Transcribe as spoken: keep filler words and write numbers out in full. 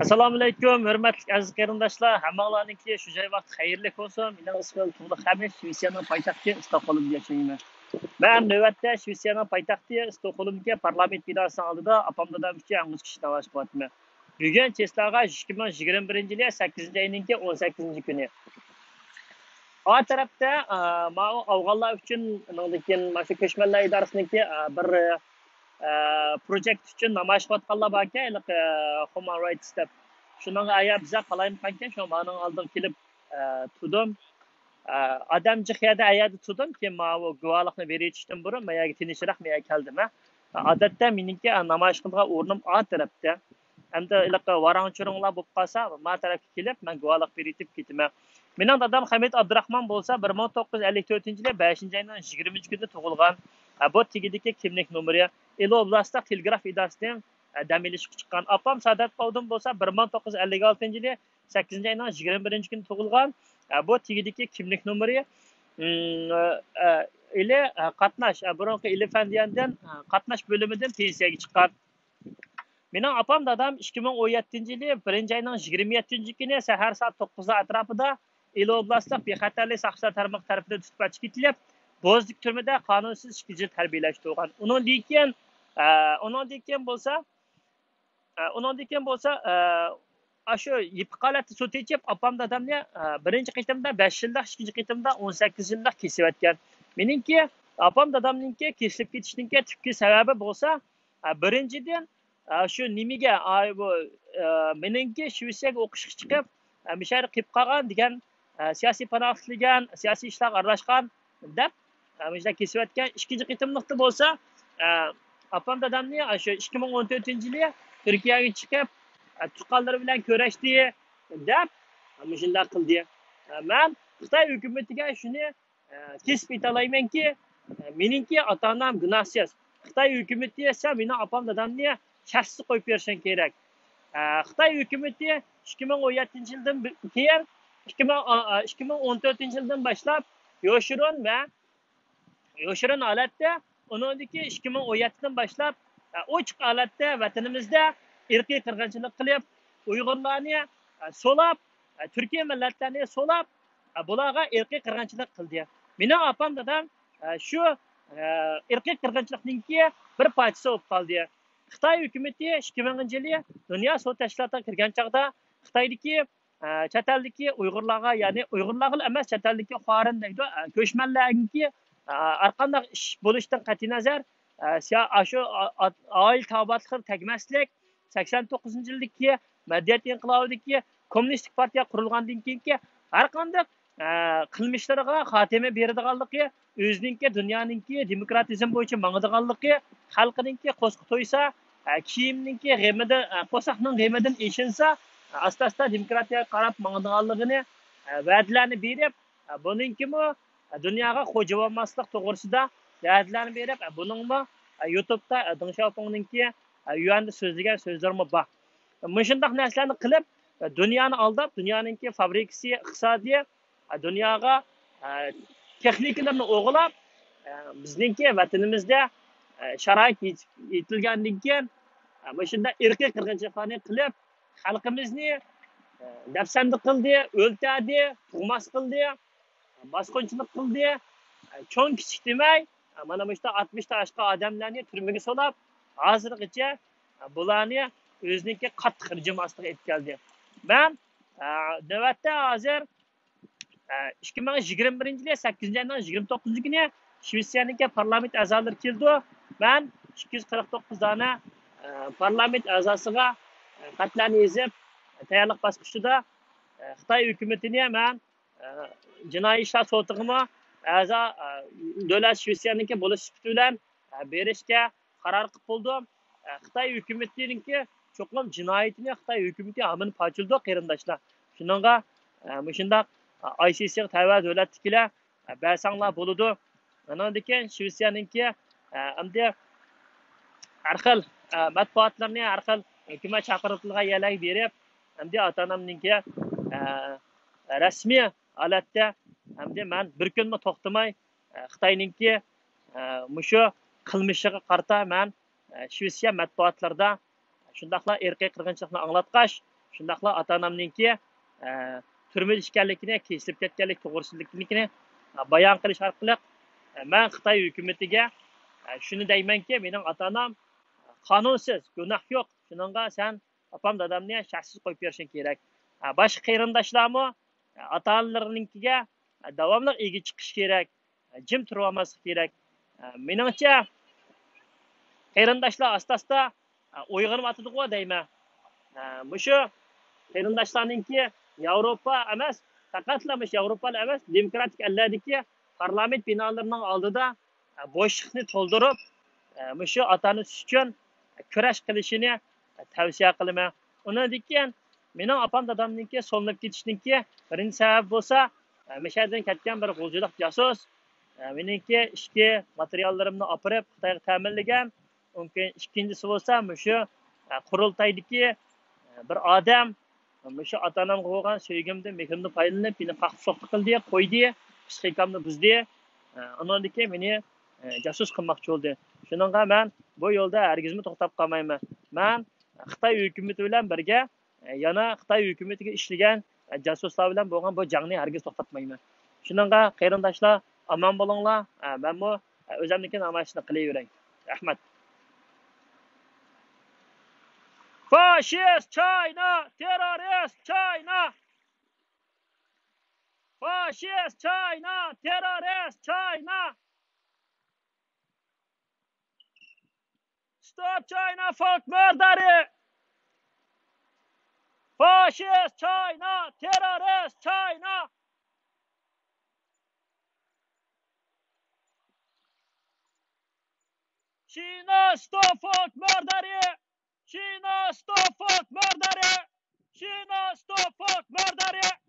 ئەسسالامۇئەلەيكۇم، ھۆرمەتلىك ئەزىز قېرىنداشلار، ھەممىڭلارنىڭكى شۇ جاي ۋاقتى خەيرلىك بولسۇن. مېنىڭ ئىسمىم تۇغلۇق خەمىت، شىۋېتسىيەنىڭ پايتەختى ستوكھولمدا ياشايمەن. مەن نۆۋەتتە شىۋېتسىيەنىڭ پايتەختى ستوكھولمدىكى پارلامېنت بىناسىنىڭ ئالدىدا ئاپام دادام ئۈچۈن ئەڭ ئۇزۇن نامايىش قىلىۋاتىمەن. بۈگۈن چېسلاغا ئىككى مىڭ يىگىرمە بىرىنچى يىلى سەككىزىنچى ئاينىڭكى ئون سەككىزىنچى كۈنى. ئا تەرەپتە، ئا، ماۋۇ ئافغانلار ئۈچۈن، ئۇنىڭدىن كېيىن مانا شۇ كۆچمەنلەر ئىدارىسىنىڭكى، ئا، بىر، ئا، پروجېكت ئۈچۈن نامايىش قىلىۋاتقانلار باركەن، ھېلىقى، ئا، ھۇمان رايتس دەپ. شۇنىڭغا ئەگەر بىزلەر قالايمىقانكەن، شۇ مانىڭ ئالدىغا كېلىپ، ئا، تۇردۇم. ئا، ئادەم جىق يەردە ئەيەردە تۇردۇم، كېيىن ماۋۇ گۇۋاھلىقنى بېرىۋېتىشتىن بۇرۇن، مەن يەرگە تىنچراق مەن يەرگە كەلدىم، ھە. ئادەتتە مېنىڭكى، ئا، نامايىش قىلىدىغان ئورنۇم ئا تەرەپتە. ئەمدى ھېلىقى ۋاراڭ-چۇرۇڭلار بولۇپ قالسا، ما تەرەپكە كېلىپ، مەن گۇۋاھلىق بېرىۋېتىپ كېتىمەن. مېنىڭ دادام خەمىت ئابدۇراخمان بولسا، بىر مىڭ توققۇز يۈز ئەللىك تۆتىنچى يىلى بەشىنچى ئاينىڭ يىگىرمىنچى كۈنىدە تۇغۇلغان. ئا، بۇ تېگىدىكى كىملىك نومۇرى. ئىلى ئوبلاستلىق تېلېگراف ئىدارىسىنىڭ، ئا، دەم ئېلىشىغا چىققان. ئاپام سائادەت باۋۇدۇن بولسا، بىر مىڭ توققۇز يۈز ئەللىك ئالتىنچى يىلى سەككىزىنچى ئاينىڭ يىگىرمە بىرىنچى كۈنى تۇغۇلغان. ئە، بۇ تېگىدىكى كىملىك نومۇرى، ئىم، ئە، ئىلى، ئە، قاتناش، ئە، بۇرۇنقى ئىلى فەندىيەندىن، ئە، قاتناش بۆلۈمىدىن پېنسىيەگە چىققان. مېنىڭ ئاپام دادام ئىككى مىڭ ئون يەتتىنچى يىلى بىرىنچى ئاينىڭ يىگىرمە يەتتىنچى كۈنى سەھەر سائەت توققۇزلار ئەتراپىدا ئىلى ئوبلاستلىق بىخەتەرلىك ساقچىلار تارمىقى تەرىپىدىن تۇتۇپ ئەچىپ كېتىلىپ، بوزدىك تۈرمىدە قانۇنسىز ئىككى يىل تەربىيەلەشتۈرۈلگەن. ئۇنىڭدىن كېيىن، ئە، ئۇنىڭدىن كېيىن بولسا، ئە، ئۇنىڭدىن كېيىن بولسا، ئە، ئاشۇ يېپىق ھالەتتە سوت ئېچىپ، ئاپام دادامنى، ئە، بىرىنچى قېتىمدا بەش يىللىق، ئىككىنچى قېتىمدا ئون سەككىز يىللىق كېسىۋەتكەن. مېنىڭكى، ئاپام دادامنىڭكى كېسىلىپ كېتىشنىڭكى تۈپكى سەۋەبى بولسا، ئە، بىرىنچىدىن، ئە، شۇ نېمىگە، ئاي، بۇ، ئە، مېنىڭكى شىۋېتسىيەگە ئوقۇشقا چىقىپ، ئە، مۇشۇ يەردە قېلىپ قالغان دېگەن، ئە، سىياسىي پاناھلىق تىلىگەن، سىياسىي ئىشلارغا ئارىلاشقان دەپ، ئە، مۇشۇنداق كېسىۋەتكەن. ئىككىنچى قېتىملىقتا بولسا، ئە، ئاپام دادامنى ئاشۇ ئىككى مىڭ ئون تۆتىنچى يىلى تۈركىيەگە چىقىپ، ئە، تۇغقانلىرى بىلەن كۆرۈشتى دەپ، مۇشۇنداق قىلدى. ئە، مەن خىتاي ھۆكۈمىتىگە شۇنى، ئە، كېسىپ ئېيتالايمەنكى، ئە، مېنىڭكى ئاتا-ئانام گۇناھسىز. خىتاي ھۆكۈمىتى، سەن مېنىڭ ئاپام دادامنى شەخسىي قويۇپ بېرىشىڭ كېرەك. ئە، خىتاي ھۆكۈمىتى ئىككى مىڭ ئون يەتتىنچى يىلدىن بى-، كېيىن، ئىككى مىڭ، ئىككى مىڭ ئون تۆتىنچى يىلدىن باشلاپ يوشۇرۇن ۋە يوشۇرۇن ھالەتتە، ئۇنىڭدىن كېيىن ئىككى مىڭ ئون يەتتىدىن باشلاپ، ئە، ئوچۇق ھالەتتە ۋەتىنىمىزدە ئىرقىي قىرغىنچىلىق قىلىپ، ئۇيغۇرلارنى، ئە، سولاپ، ئە، تۈركىي مىللەتلەرنى سولاپ، ئە، بۇلارغا ئىرقىي قىرغىنچىلىق قىلدى. مېنىڭ ئاپام دادام، ئە، شۇ، ئە، ئىرقىي قىرغىنچىلىقنىڭكى بىر پارچىسى بولۇپ قالدى. خىتاي ھۆكۈمىتى ئىككى مىڭىنچى يىلى دۇنيا سودا تەشكىلاتىغا كىرگەن چاغدا خىتايدىكى ئە، چەت ئەلدىكى ئۇيغۇرلارغا، يەنى ئۇيغۇرلارغىلا ئەمەس، چەت ئەلدىكى خۇارېن دەيدۇ، ئە، كۆچمەنلەرگىكى، ئە، ھەرقانداق ئىش بولۇشتىن قەتئىينەزەر، ئە، سىيا-، ئاشۇ ئا-، ئا-، ئائىلە تاۋابىئاتلىقلىرى تەگمەسلىك، سەكسەن توققۇزىنچى يىلدىكى مەدەنىيەت ئىنقىلابىدىكى كوممۇنىستىك پارتىيە قۇرۇلغاندىن كېيىنكى ھەرقانداق، ئە، قىلمىشلىرىغا خاتىمە بېرىدىغانلىقى، ئۆزىنىڭكى دۇنيانىڭكى دېموكراتىزم بويىچە ماڭىدىغانلىقى، خەلقىنىڭكى قورسىقى تويسا، ئە، كىيىمنىڭكى غېمىدىن، ئە، قورساقنىڭ غېمىدىن ئېشىنسا، ئاستا-ئاستا دېموكراتىيەگە قاراپ ماڭىدىغانلىقىنى، ئە، ۋەدىلەرنى بېرىپ، ئە، بۇنىڭكىمۇ، ئە، دۇنياغا خوجا بولماسلىق توغرىسىدا ۋەدىلەرنى بېرىپ، ئە، بۇنىڭمۇ، ئە، يۇتۇبتا، ئە، دېڭ شياۋپىڭنىڭكى، ئە، يۈەندە سۆزلىگەن سۆزلىرىمۇ بار. مۇشۇنداق نەرسىلەرنى قىلىپ، ئە، دۇنيانى ئالداپ، دۇنيانىڭكى فابرىكىسى، ئىقتىسادى، ئە، دۇنياغا، ئە، تېخنىكىلىرىنى ئوغرىلاپ، ئە، بىزنىڭكى ۋەتىنىمىزدە، ئە، شارائىت يېتىپ-، يېتىلگەندىن كېيىن، ئە، مۇشۇنداق ئىرقىي قىرغىنچىلىقلارنى قىلىپ، خەلقىمىزنى، ئە، دەپسەندە قىلدى، ئۆلتۈردى، تۇغماس قىلدى، باسقۇنچىلىق قىلدى، ئە، چوڭ كىچىك دېمەي، ئە، مانا مۇشۇنداق ئاتمىشتىن ئاشقان ئادەملەرنى تۈرمىگە سولاپ، ھازىرغىچە، ئە، بۇلارنى ئۆزىنىڭكى قاتتىق رېجىم ئاستىغا ئېلىپ كەلدى. مەن، ئە، نۆۋەتتە ھازىر ئىككى مىڭ يىگىرمە بىرىنچى يىلى سەككىزىنچى ئاينىڭ يىگىرمە توققۇزىنچى كۈنى شىۋېتسىيەنىڭكى پارلامېنت ئەزالىرى كېلىدۇ. مەن ئىككى يۈز قىرىق توققۇز دانە، ئە، پارلامېنت ئەزاسىغا، ئە، خەتلەرنى يېزىپ، تەييارلىق باسقۇچىدا، ئە، خىتاي ھۆكۈمىتىنى مەن، ئە، جىنايى ئىشلار سوتىغىمۇ ئەزا، ئە، دۆلەت شىۋېتسىيەنىڭكى بولۇش سۈپىتى بىلەن، ئە، بېرىشكە قارار قىلىپ بولدۇم. ئە، خىتاي ھۆكۈمىتىنىڭكى چوقۇم جىنايىتىنى خىتاي ھۆكۈمىتى ھامان پاچىلىدۇ، قېرىنداشلار. شۇنىڭغا، ئە، مۇشۇنداق، ئە، ئاي سىي سىغا تەۋە دۆلەتتىكىلەر، ئە، بەرسەڭلار بولىدۇ. ئۇنىڭدىن كېيىن شىۋېتسىيەنىڭكى، ئە، ئەمدى ھەر خىل، ئە، مەتبۇئاتلىرىنى ھەر خىل ھۆكۈمەت چاقىرتىلغان يەرلەرگە بېرىپ، ئەمدى ئاتا-ئانامنىڭكى، ئە، رەسمىي ھالەتتە، ئەمدى مەن بىر كۈنمۇ توختىماي، ئە، خىتاينىڭكى، ئە، مۇشۇ قىلمىشىغا قارىتا مەن، ئە، شىۋېتسىيە مەتبۇئاتلىرىدا، شۇنداقلا ئىرقىي قىرغىنچىلىقنى ئاڭلاتقاچ، شۇنداقلا ئاتا-ئانامنىڭكى، ئە، تۈرمىدە ئىكەنلىكىنى، كېسىلىپ كەتكەنلىك توغرىسىدىكىنى، ئە، بايان قىلىش ئارقىلىق، ئە، مەن خىتاي ھۆكۈمىتىگە، ئە، شۇنى دەيمەنكى، مېنىڭ ئاتا-ئانام قانۇنسىز، گۇناھ يوق. شۇنىڭغا سەن ئاپام دادامنى شەرتسىز قويۇپ بېرىشىڭ كېرەك. ئە، باشقا قېرىنداشلارمۇ، ئە، ئاتا-ئانىلىرىنىڭكىگە، ئە، داۋاملىق ئىگە چىقىشى كېرەك. ئە، جىم تۇرۇۋالماسلىق كېرەك. ئە، مېنىڭچە، قېرىنداشلار ئاستا-ئاستا، ئە، ئويغىنىۋاتىدىغۇ دەيمەن. ئە، مۇشۇ قېرىنداشلارنىڭكى ياۋروپا ئەمەس، پەقەتلا مۇشۇ ياۋروپالا ئەمەس، دېموكراتىك ئەللەردىكى پارلامېنت بىنالىرىنىڭ ئالدىدا، ئە، بوشلۇقنى تولدۇرۇپ، ئە، مۇشۇ ئاتا-ئانىسى ئۈچۈن كۈرەش قىلىشىنى تەۋسىيە قىلىمەن. ئۇنىڭدىن كېيىن مېنىڭ ئاپام دادامنىڭكى سولىنىپ كېتىشنىڭكى بىرىنچى سەۋەبى بولسا، ئە، مەشەدىن كەتكەن بىر غۇلجىلىق جاسۇس، ئە، مېنىڭكى ئىچكى ماتېرىياللىرىمنى ئاپىرىپ خىتايغا تەمىنلىگەن. ئۇنىڭ كېيىن ئىككىنچىسى بولسا مۇشۇ، ئە، قۇرۇلتايدىكى، ئە، بىر ئادەم مۇشۇ ئاتا-ئانامغا بولغان سۆيگۈمدىن، مېھرىمدىن پايدىلىنىپ، مېنى قاقىپ سوققا قىلدى، قويدى، پسىخىكامنى بۇزدى. ئە، ئۇنىڭدىن كېيىن مېنى، ئە، جاسۇس قىلماقچى بولدى. شۇنىڭغا مەن بۇ يولدا ھەرگىزمۇ توختاپ قالمايمەن. مەن خىتاي ھۆكۈمىتى بىلەن بىرگە، ئە، يەنە خىتاي ھۆكۈمىتىگە ئىشلىگەن، ئە، جاسۇسلار بىلەن بولغان بۇ جەڭنى ھەرگىز توختاتمايمەن. شۇنىڭغا قېرىنداشلار، ئامان بولۇڭلار. ئە، مەنمۇ، ئە، ئۆزۈمنىڭكى نامايىشىنى قىلىۋېرەي. رەھمەت. فاشىست چاينا، تېررورىست چاينا. فاشىست چاينا، تېررورىست چاينا. ستوپ چاينا فولك مۆردەرى! فاشىست چاينا، تېررورىست چاينا! شىنا ستوپ فولك مۆردەرى! شىنا ستوپ فولك مۆردەرى! شىنا ستوپ فولك مۆردەرى!